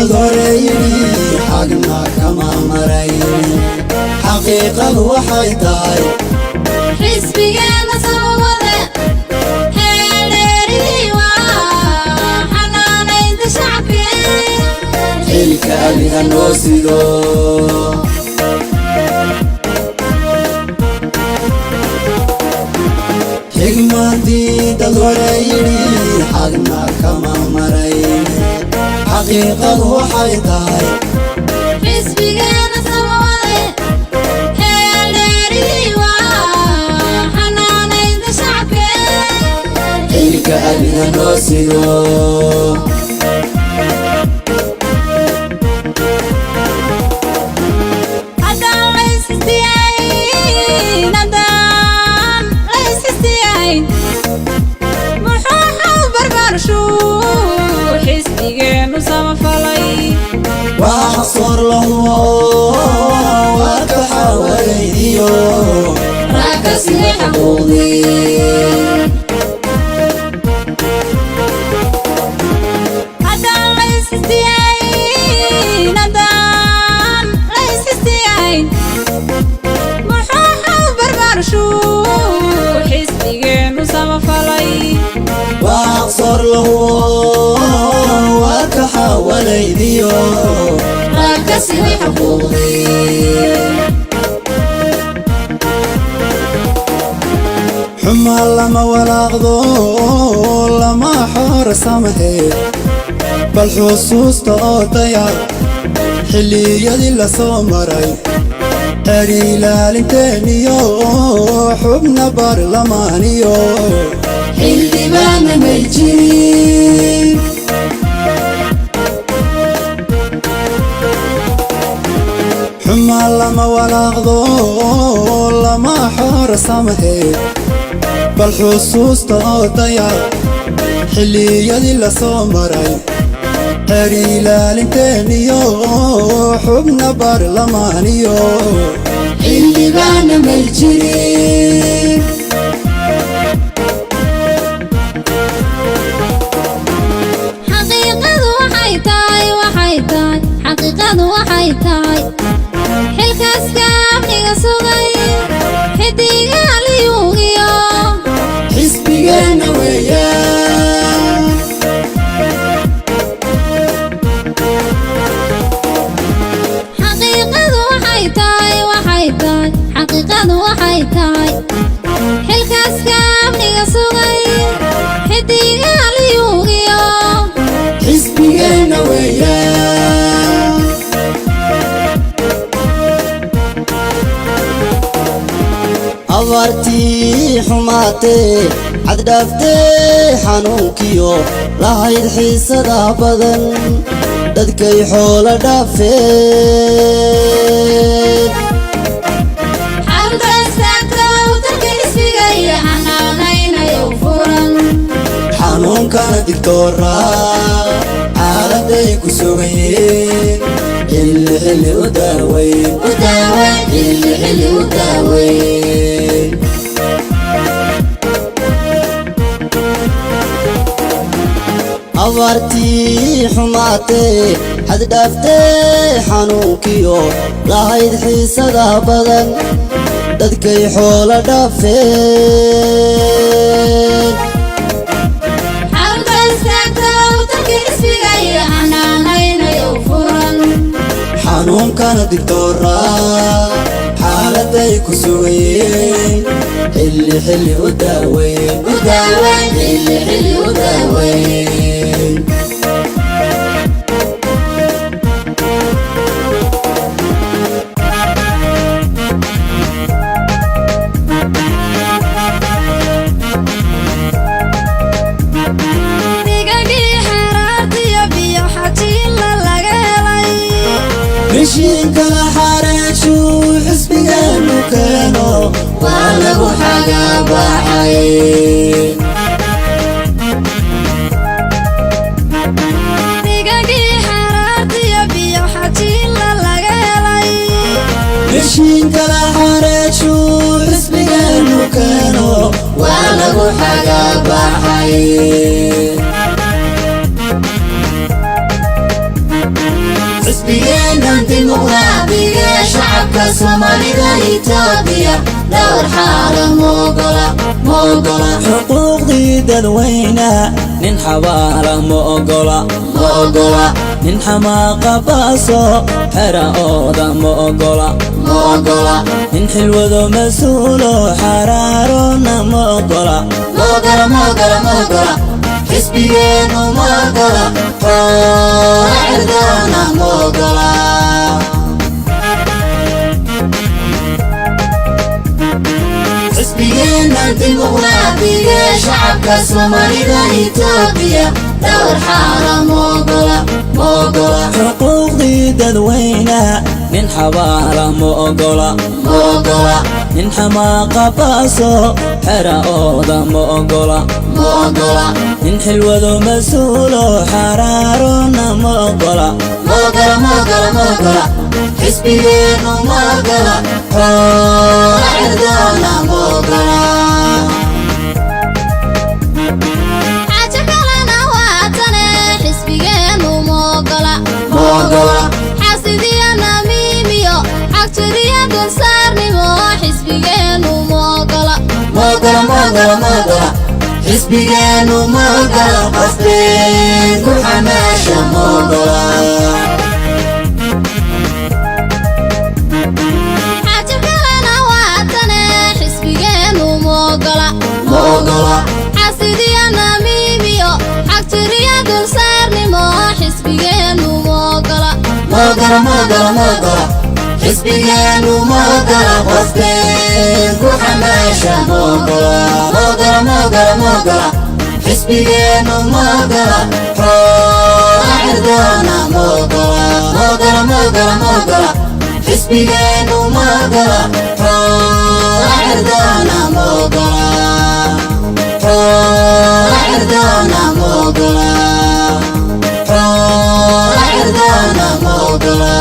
Dad hore yidhi xagna kama maray, xaqiiqadu waxay tahay Xisbigeena Samawade xeeldheeridii waa xanaanaynta shacabke. Xilka adiga noo sido. Xigmadii dad hore yidhi xagna kama maray, xaqiiqadu waxay tahay Xisbigeena Samawade xeeldheeridii waa xanaanaynta shacabke. Xilka adiga noo sido. Haddaan laysistiyayn, haddaan laysistiyayn, muxuu xaw barbaarshu xisbigeenu samafalay? Waa xaqsoor lahubo, waa ka xawalaydiyo Raakasii xuquuqdii. Haddaan laysistiyayn, haddaan laysistiyayn, muxuu xaw barbaarshu xisbigeenu samafalay? Waa xaqsoor lahubo, waa ka xawalaydiyo Raakasii xuquuqdii. Xuma lama walaaqdo, lama xoora samahe, bal xusuusta oo dayac xilliyadii la soo maray, xeer ilaalinteeniyo xubna baarlamaaniyo xildhibaana may jirin. Xuma lama walaaqdo, lama xoora samahe, bal xusuusta oo dayac xilliyadii la soo maray, xeer ilaalinteeniyo xubna baarlamaaniyo xildhibaana may jirin. Xaqiiqadu waxay tahay, waxay tahay, xaqiiqadu waxay tahay xilkaaska amniga sugay xidiga liyuugiyo xisbigeenna weeyaan. Xaqiiqadu waxay tahay, waxay tahay, xaqiiqadu waxay tahay xilkaaska amniga sugay xidiga liyuugiyo xisbigeenna weeyaan. Abaartii xumaatee caddhaaftee xanuunkiyo lahayd xiisada badan, dadkay xoola dhaafeen. Xarunta istaagtow dalka xisbiga iyo xanaanaynayo furan. Xanuunkana digtoora xaaladay ku sugayeen, xilli xilli u daaweyn, U daaweyn. Xilli xilli u daaweyn. Abaartii xumaatee xaddhaaftee xanuunkiyo lahayd xiisada badan, dadkay xoola dhaafeen. Xarunta istaagtow dalka xisbiga iyo xanaanaynayo furan. Xanuunkana digtoora xaaladay ku sugayeen, xilli xilli u daaweyn, U daaweyn. Xilli xilli u daaweyn. Digagii xeraartiyo biyo xajiinla laga helay. Mishiinkana xareejuu xisbigeenu keeno waa lagu xagaabaxay. Digagii xeraartiyo biyo xajiinla laga helay. Mishiinkana xareejuu xisbigeenu keeno waa lagu xagaabaxay. Xisbigeennan dimuqraadiga ee shacabka Soomaalida Itoobiya dhowr xaala moogola, moogola. Xuquuqdii dadweynaha nin xabaala ma ogola, Ma ogola. Nin xamaaqa baaso xera ooda ma ogola, Ma ogola. Nin xilwado mas-uulo xaraarona ma ogola. Ma ogola, ma ogola, ma ogola. Xisbigeenu ma ogola, xoola cirdoona ma ogola. Xisbigeennan dimuqraadiga ee shacabka Soomaalida Itoobiya dhowr xaala ma ogola, ma ogola. Xuquuqdii dadweynaha nin xabaala ma ogola, Ma ogola. Nin xamaaqa baaso xera ooda ma ogola, Ma ogola. Nin xilwado mas-uulo xaraarona ma ogola. Ma ogola, ma ogola, ma ogola. Xisbigeenu ma ogola, xoola cirdoona ma ogola. Xaajo kalena waa tane, xisbigeennu ma ogola. Ma ogola. Xasidiyo namiimiyo xagjiriyo dulsaarnimo xisbigeennu ma ogola. Ma ogola, ma ogola, ma ogola. Xisbigeenu ma ogola, qof been ku xamaasha ma ogola. Xaajo kalena waa tane, xisbigeennu ma ogola. Ma ogola. Xasidiyo namiimiyo xagjiriyo dulsaarnimo xisbigeennu ma ogola. Ma ogola, ma ogola, ma ogola. Xisbigeenu ma ogola, qof been ku xamaasha ma ogola. Ma ogola, ma ogola, ma ogola. Xisbigeenu ma ogola, xoola cirdoona ma ogola. Ma ogola, ma ogola, ma ogola. Xisbigeenu ma ogola, xoola cirdoona ma ogola. Xoola cirdoona ma ogola. Xoola cirdoona ma ogola.